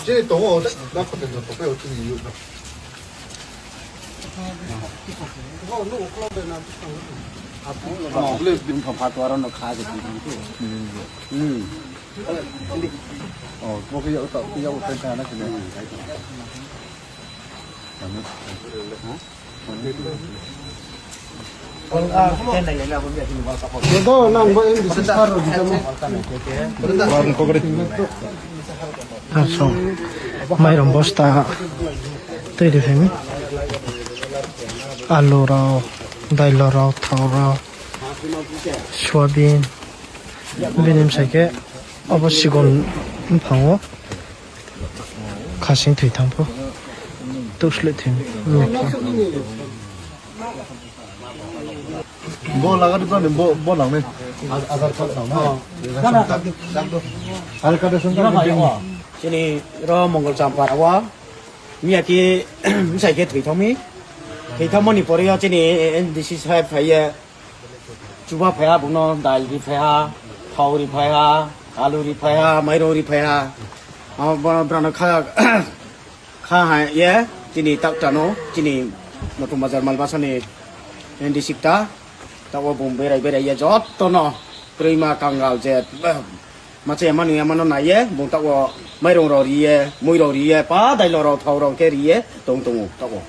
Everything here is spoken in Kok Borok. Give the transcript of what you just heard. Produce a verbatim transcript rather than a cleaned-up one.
Chini tongo, da photo no tope o chini yuk. Bwle bini thong pha tuaro no kha je. Hmm. Oh, bo khe yau ta, yau ta kana kene. Joto nang bo M D C sir rok jamo. Asong. Mairum bosta. Twi de phemi. Alu rok, dailo rok, thok rok, soyabin. Bini bwsai khe obo sigon buphango. Khasing thwi thangpho. Tusle thwi. Bo laga di tani, bo, bo nang ni. Aadhaar card nang na. Aadhaar card ration card ni. Chini ro Mongol Champara o. Miya ki bwsai khe thwi thangmi. Thwi thangmani pore o chini M D C saheb phaiye. Chuba phaiha bungno dal ri phaiha, thau ri phaiha, alu ri phaiha, mairung ri phaiha. Abo brano kha, kha hai ye, chini tak chano, chini Notung Bazar Malbasani M D C ta, tabo bung berai berai ye jottono, kwrwima kangal je, macha yamani yamano naiye, bung tabo mairung rok riye, mui rok riye, pa dailo rok, thau rok khe riye, tong tongo tabo.